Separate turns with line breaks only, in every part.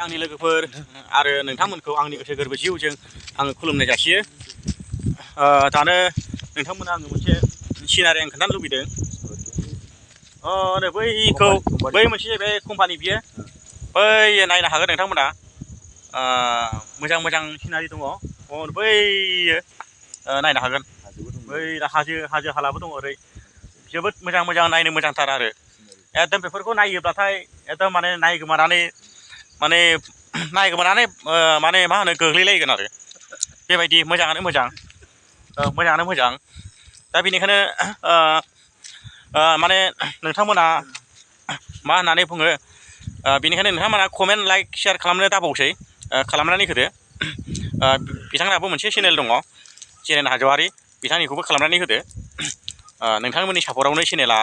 आंनि लोगोफोर आरो नोंथांमोनखौ आंनि गोसो गोरबो जिउजों आङो खुलुमनाय जासियो। दानो नोंथांमोना आङो मोनसे सिनारि आं खोन्थानो लुबैदों। नै बैखौ बै मोनसे जाहैबाय कम्पानि बियो। बै नायनो हागोन नोंथांमोना मोजां मोजां सिनारि दङ। बैयो नायनो हागोन। बै हाजो हालाबो दङ ओरै जोबोद मोजां मोजां नायनो मोजांथार आरो एकदम बेफोरखौ नायोब्लाथाय एकदम माने नायगोमानानै माने मा होनो गोग्लैलायगोन आरो बेबायदि मोजाङानो मोजां। दा बेनिखायनो माने नोंथांमोना मा होननानै बुङो बेनिखायनो नोंथांमोना कमेन्ट लाइक शेयार खालामनो दाबावसै खालामनानै होदो। बिथांनाबो मोनसे चेनेल दङ जेरेन हाज'वारि बिथांनिखौबो खालामनानै होदो। नोंथांमोननि सापर्टआवनो चेनेला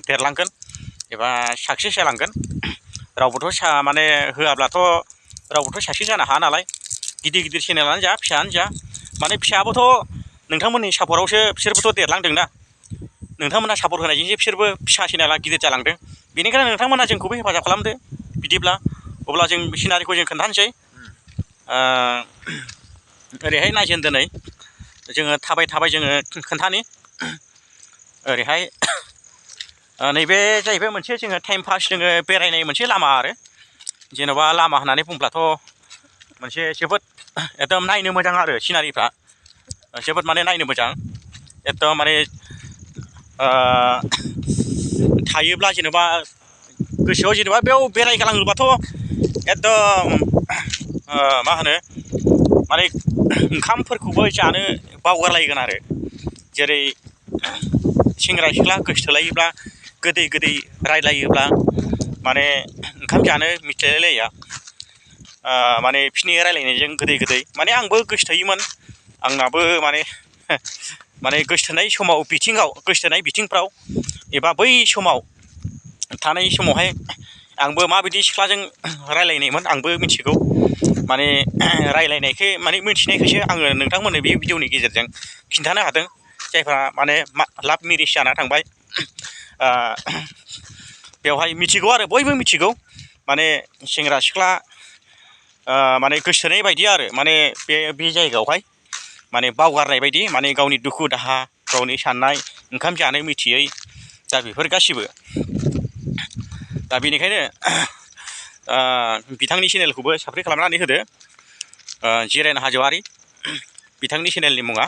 देरलांगोन एबा साक्सेस जालांगोन। रावबोथ' माने होआब्लाथ' रावबोथ' साक्सेस जानो हाया नालाय। गिदिर गिदिर चेनेलानो जा फिसायानो जा माने फिसायाबोथ' नोंथांमोननि सापर्टआवसो बिसोरबोथ' देरलांदोंना। नोंथांमोना सापर्ट होनायजोंसो बिसोरबो फिसा चेनेला गिदिर जालांदों। बेनिखायनो नोंथांमोना जोंखौबो हेफाजाब खालामदो। बिदिब्ला अब्ला जों सिनारिखौ जों खोन्थानोसै। ओरैहाय नायजेन दिनै जोङो थाबाय जोङो खोन्थानि। ओरैहाय नैबे जाहैबाय मोनसे जोङो टाइम पास जोङो बेरायनाय मोनसे लामा आरो जेन'बा लामा होननानै बुंब्लाथ' मोनसे जोबोद एकदम नायनो मोजां आरो सिनारिफ्रा जोबोद माने नायनो मोजां एकदम माने थायोब्ला जेनेबा गोसोआव जेनेबा बेयाव बेरायगालाङोबाथ' एकदम मा होनो माने ओंखामफोरखौबो जानो बावगारलायगोन आरो जेरै सेंग्रा सिख्ला गोसोथोलायोब्ला गोदै रायलायोब्ला माने ओंखाम जानो मिथिलायलाया माने बिसोरनि रायलायनायजों गोदै माने आंबो गोसोथोयोमोन। आंनाबो माने गोसोथोनाय समाव गोसोथोनाय बिथिंफ्राव एबा बै समाव थानाय समावहाय आंबो माबायदि सिख्लाजों रायलायनायमोन आंबो मिथिगौ। माने रायलायनायखौ माने मिथिनायखायसो आङो नोंथांमोननो बे भिडिअनि गेजेरजों खिन्थानो हादों। जायफ्रा माने लाभ मेरिज जाना थांबाय बेवहाय मिथिगौ आरो बयबो मिथिगौ माने सेंग्रा सिख्ला माने गोसोथोनाय बायदि आरो माने बे जायगायावहाय माने बावगारनाय बायदि माने गावनि दुखु दाहा गावनि साननाय ओंखाम जानो मिथियै दा बेफोर गासिबो दा बेनिखायनो बिथांनि चेनेलखौबो साबस्क्राइब खालामनानै होदो। जिरेन हाज'वारि बिथांनि चेनेलनि मुङा।